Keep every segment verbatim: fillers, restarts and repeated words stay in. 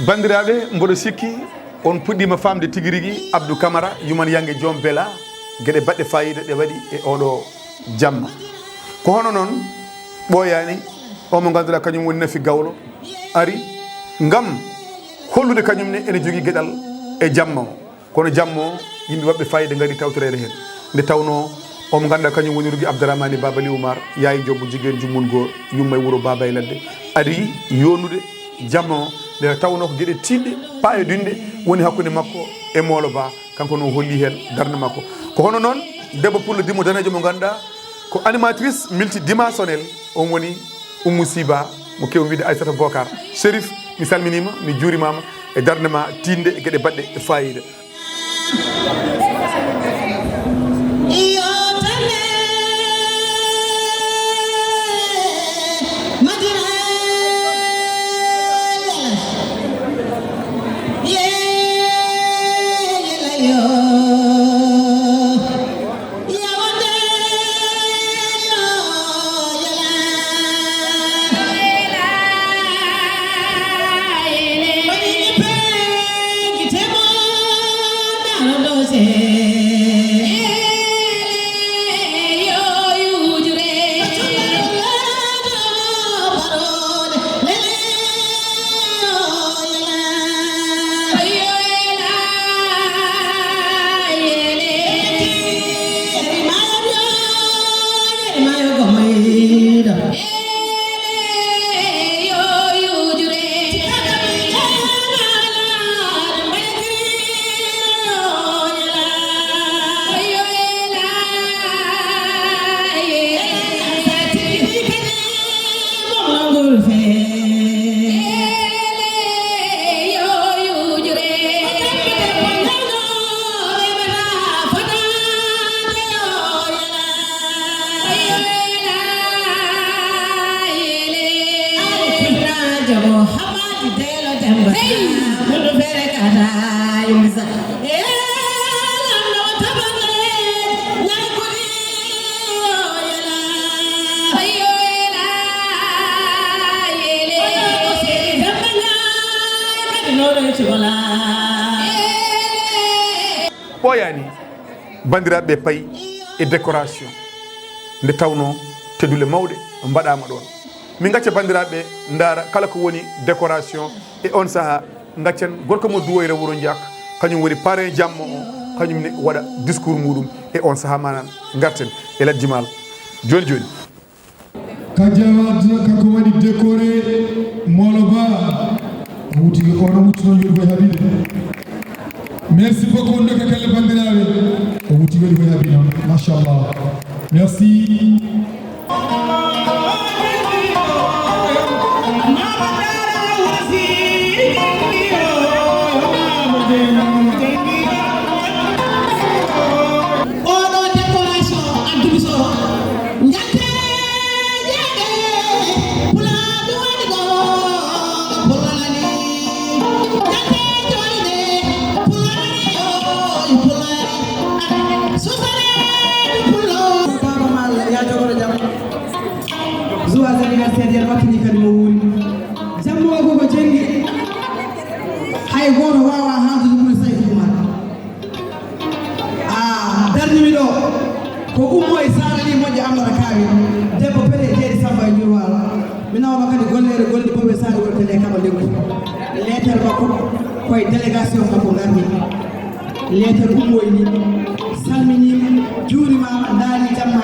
Banndiraaɓe, mboɗo sikki on puɗɗiima faamde tigi rigi Abdou Camara, yuman yannge joom bela, geɗe baɗɗe faayiida ɗe waɗi e oɗo jamma. Ko hono noon ɓooyaani o mo ngannduɗaa kañum woni Nafi Gawlo ari ngam hollude kañum ne ene jogii geɗal e jamma o. Kono jamma o, yimɓe waɗɓe faayiida ngari tawtoreede heen. Nde tawnoo o mo ngannduɗaa kañum woni Rugi Abdourahmane Baba Liw Umar, Yaayi Jobbo, jigéen jummun goor, yumma e wuro Baba e Ladde, ari yoonude jamma o, nde tawnoo ko geɗe tiiɗɗe, paayodinɗe woni hakkunde makko e Moolo Ba, kanko no holli heen darnde makko. Ko hono noon debbo pullo dimo daneejo mo ngannduɗaa ko animatrice multidimensionnelle, on woni Oumou Sy Ba, mo keew wiide Aissata Bokar. Chérif, mi salminiima, mi juurimaama e darnde ma tiiɗnde e geɗe baɗɗe faayiida. Ɓooyaani, banndiraaɓe, payi e décoration, nde tawnoo tedule mawɗe mbaɗaama ɗoon. Min ngacca banndiraaɓe ndaara kala ko woni décoration e on sahaa. Ngaccen gorko mo Duwoyre Wuro Njaak, kañum woni parrain jamma o, kañum ne waɗa discours muɗum e on sahaa. Manan ngarten e Lat Jimaal jooni jooni. Ka Jawad, kanko waɗi décoré Moolo Ba. O wuti, o no wuti noon, yurgo e haɓide. Merci beaucoup, on doka kelle banndiraaɓe. O wuti, waɗi ko haɓi noon. Machallah. Merci. Oɗo décoration addudu so njatte jeeɗe pulaaɗo waɗi ɗo pulani njatte joyde pulani oy pulani susareedu pulo. Baba Mal, ya jogoɗo jam. Joyeux anniversaire, yen wattini kadi mo wuuri. Jamma o koko jenngi. Hay gooto waawaa haaldude ɓuri Saydu Umar. A darnimi ɗo ko Ummo e Sara Ly moƴƴo Amara Kaawi, debbo Pete Jeeri Samba e Njurwaalo. Mi nawama kadi golleere golli Bobe Sara woni Pete Kaba Lekku. Leetar makko koye délégation makko ngarmi. Leetar ummoyni, salminiima, juurimaama, ndaari jamma.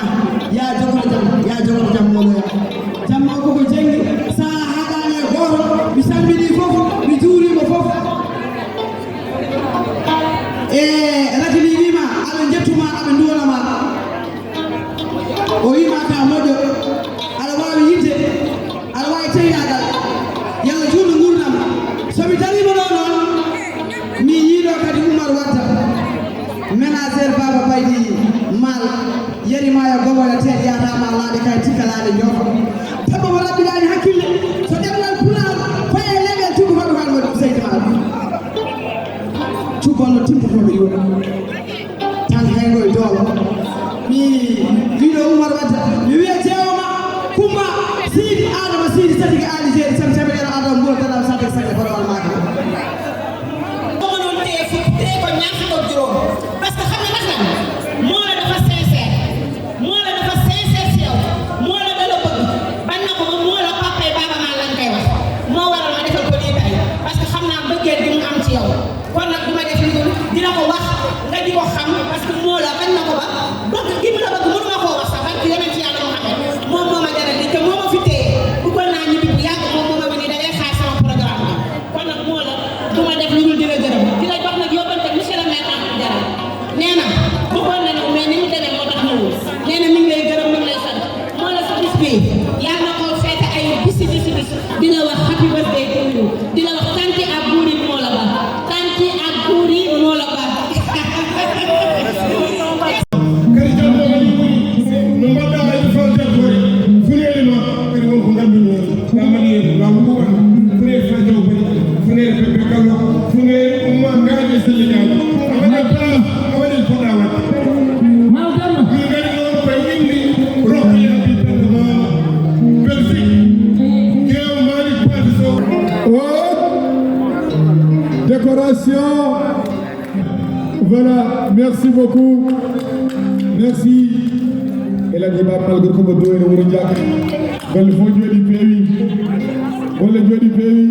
Ya jogoto jam, ya jogoto jam, mooloya. Jamma o koko jenngi, Sara haɗaani e gooto, mi salminii fof, mi juuriima fof. E Rakini wiima, aɓe njettu ma, aɓe nduwana ma. O wiima ka moƴƴo, aɗa waawi yiɗde, aɗa waawi teynaagal. Yalla juutnu nguurndam. So mi dariima ɗo noon, mi yiiɗo kadi Umar Wadda, ménagère Baba Baydi Maal, yeri ma yo gomoyo teeɗ yaataama laaɗe kay tikka laaɗe njoofa. Debbo mo raɓɓiɗaani hakkille, so ɗemngal Pulaar, koye leɗɗe Kono timpoto ɓe yona tan haygo e doolo. Mi wiɗo Umar Wadda, mi wiya jeewoma Kumba Siidi Adama Siidi Satigi Ali Jeeri Sam Sam Ƴeero Adama Mbuur Dalaw Sadik Sakke Borom Almaaka. Ko noon teye fukk teye ko ñaar fukk ak juróom. Parce que xam nga ndax lan? Moo la dafa sincère. Moo la dafa sincère si yow. Moo la da la bëgg. Ban na ko ba moo la papa yi baaba maa lan koy wax. Moo waral ma defal ko lii tey. Parce que xam naa bëggeel gi mu am ci yow. Kon nag du ma def lu dul dina ko wax nga di ko xam, parce que moo la bañ na ko ba bëgg gi mu la bëgg mënu ma koo wax sax, barki yonent Yàlla Muhammad. Moom moo ma jaral lii te moo ma fi téye. Bëggoon naa ñibbi bu yàgg, moom moo ma wini da ngay xaar sama programme bi. Kon nag moo la du ma def lu dul di la gërëm, di la jox nag yóbbante monsieur le maire Amadou Diarra. Nee na bëggoon na nag, mais ni mu demee moo tax ñëwul. Nee na mi ngi lay gërëm, mi ngi lay sant. Moo la sa bis bi yàlla na ko feete ay bisi bisi bisi. Di la wax happy birthday to you. Di la wax tanti auguri moo la ba. Tanti auguri moo la ba. Kadi janngo kadi woni no mbaɗɗa e defal jaggoore funeere ma kadi won ko ngannduɗo namani en laamu ɗuwan funeere fa jaw bari funeere bebbe kallo funeere umma ngaaji e selligaji a waɗa bala a waɗa poɗɗa waɗde. Mawdama. Min ngari noon koye indi Rokhaya Bi Penda Mama Belgique. Kew Malick Pati Sow. Oh, décoration. Voilà, merci beaucoup. Merci. Elhadji Baba Malgor ko mo doyre wuro Diak. Golle fof jooɗi peewi. Golle jooɗi peewi.